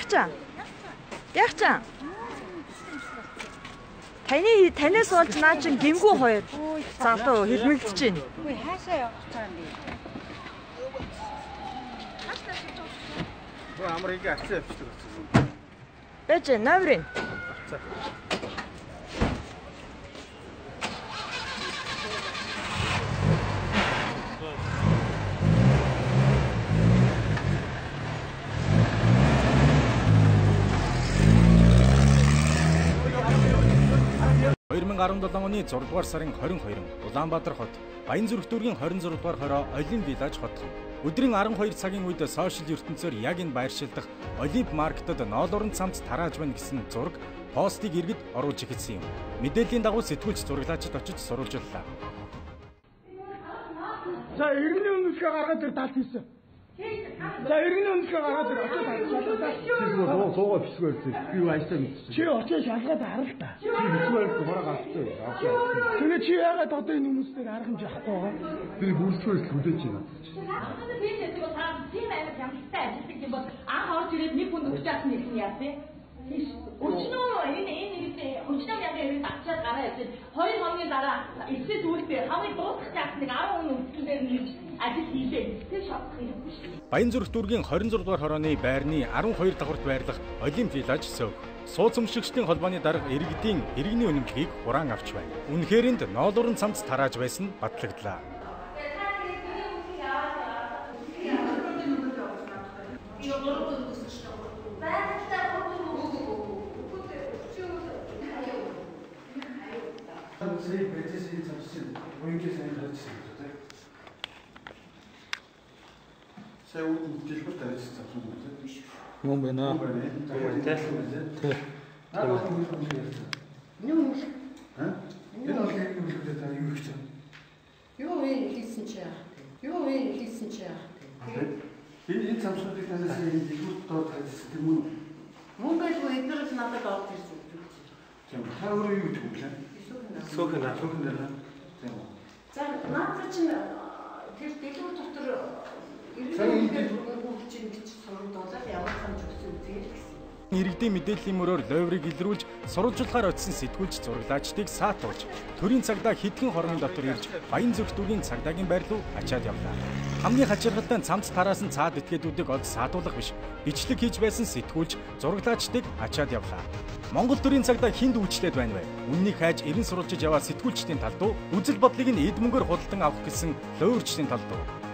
Яах чаа? Яах чаа? Таны танаас болж наа чин гимгүү хоёр залуу хэлмэгдэж байна. Үгүй хаашаа явах гэж байгаа юм бэ? Бөө амар ингээ ацсан явчихдаг болсон. Бэж номерын. Ацсан. 2017 оны 6 дугаар сарын 22-нд Улаанбаатар хот Баянзүрх дүүргийн 26 дугаар хороо Олимп Виллаж хотхон. Өдрийн 12 цагийн үед сошиал ертөнцөөр яг энэ байршилдах Олимп маркетад ноолуурын цамц тарааж байна гэсэн зураг постыг иргэд оруулж эхэлсэн юм. Мэдээллийн дагуу сэтгүүлч зураглаачид очиж сурвалжууллаа. За иргэний өмнөхөө гаргаад ир талт хийсэн. За иргэний өмнөхөө гаргаад ир очиж шалгаад. Чи суугаа бисгүй байсан. Би юу ажиллаа мэдчихсэн. Чи очиж шалгаад харал та. Чи бисгүй байсан бороо гарцсан. Тэгээ чи яагаад одоо энэ хүмүүс дээр арга хэмжээ авахгүй байгаа? Би бүрэлдэхүүн хүлээж байна. Би тийм бол тийм амар хямдалтай ажилладаг юм бол анх орж ирээд нэг хүн өгч яасан юм яа тий. Өчнөө энэ нэг өчнөө мянган ирээд авчаад гараа явж 2 хоногийн дараа эцсийн сүүлдээ хамгийн дуусах чаас нэг 10 хүн өгсөн дээр нэрж ажил хийлээ. Тэр шофх хэрэггүй шүү. Баянзүрх дүүргийн 26 дугаар хорооны байрны 12 давхарт байрлах Олимп Виллаж сөв. Сууцэмшигчдийн холбооны дарга иргэдийн иргэний үнэмлэхийг хураан авч байна. Үнэхээр энд ноолуурын цамц тарааж байсан батлагдлаа. Сая үүд дэлгүүр тавьчихсан цамц юм үү? Мөн байна. Мөн байна. Тий. Наад олон хүн ярьсан. Юу юм? Аа? Энэ бол иргэний өмнөхөө та юу хийж байгаа? Юу хийсэн чи яах вэ? Юу хийсэн чи яах вэ? Энэ цамцнуудыг танаас энэ дэлгүүр доор тавьчихсан тийм үү? Мөн байлгүй эдгээр л надад орж ирсэн гэж. Тийм. Та өөрөө юу гэдэг юм бэ? Сөөхөн. Сөөхөн дээр. Тийм үү. За наад чинь тэр дэлгүүр дотор иргэний өмнөхөө чинь гэж сургуулаад ямар цамц өгсөн үзээл гэсэн. Иргэдийн мэдээллийн мөрөөр лойврыг илрүүлж сурвалжуулахаар очисон сэтгүүлч зураглаачдыг саатуулж төрийн цагдаа хэдхэн хорон дотор ирж Баянзүрх дүүргийн цагдаагийн байр руу ачаад явлаа. Хамгийн хачирхалтай нь цамц тараасан цаад этгээдүүдийг олж саатуулах биш, бичлэг хийж байсан сэтгүүлч зураглаачдыг ачаад явлаа. Монгол төрийн цагдаа хүнд үйлчлээд байна вэ? Үннийг хайж эрен сурвалжиж яваа сэтгүүлчдийн талд уу? Үзэл бодлыг нь эд мөнгөөр худалдан авах гэсэн лойврчдын талд уу?